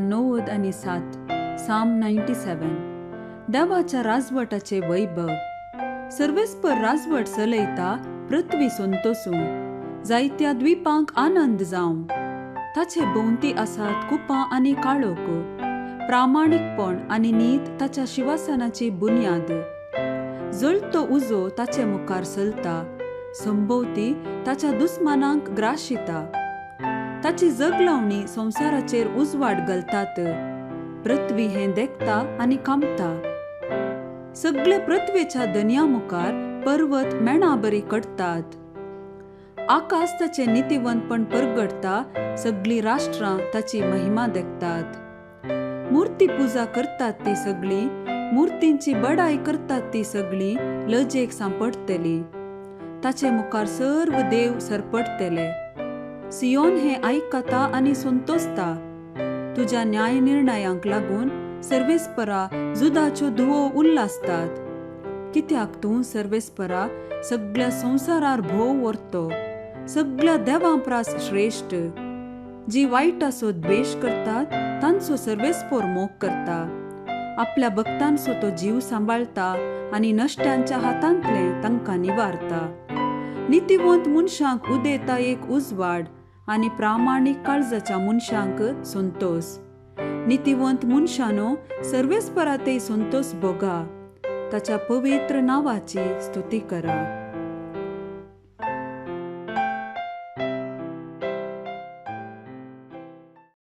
97, साम 97. देवाच्या राजवटाचे वैभव. सर्वेस्पर राजवट चलयता पृथ्वी संतोसूं, जायत्या द्वीपांक आनंद जावं. ताचे भोंवती आसात कुपां आनी काळोख, प्रामाणीकपण आनी नीत ताच्या शिवासनाची बुन्याद. जळतो उजो ताचे मुखार चलता, संभोवती ताच्या दुस्मानांक ग्राशिता. ताची जगलावणी संवसाराचेर उजवाड घालतात, पृथ्वी हें देखता आनी कामता. सगळे पृथ्वेच्या दनया मुखार पर्वत मेणाबरी कडटात. आकाश ताचें नितीवंतपण परगटता, सगळीं राष्ट्रां ताची महिमा देखतात. मुर्ती पुजा करतात ती सगळीं, मुर्तींची बडाय करतात ती सगळीं लजेक सांपडटली. ताचे मुखार सर्व देव सरपडटले. सियोन हें आयकता आनी संतोसता. तुज्या न्याय निर्णयांक लागून सर्वेस्परा जुदाच्यो धुवो उल्लासतात. कित्याक तूं सर्वेस्परा सगळ्या संवसारार भोव व्हरतो, सगळ्या देवां प्रास श्रेश्ठ. जी वायटाचो द्वेश करतात तांचो सर्वेस्पोर मोग करता. आपल्या भक्तांचो तो जीव सांबाळटा आनी नश्ट्यांच्या हातांतलें तांकां निवारता. नितीवंत मनशांक उदेता एक उजवाड आनी प्रामाणीक काळजाच्या मनशांक संतोस. नितीवंत मनशानो सर्वेस्परा ते संतोस भोगा, ताच्या पवित्र नांवाची स्तुती करा.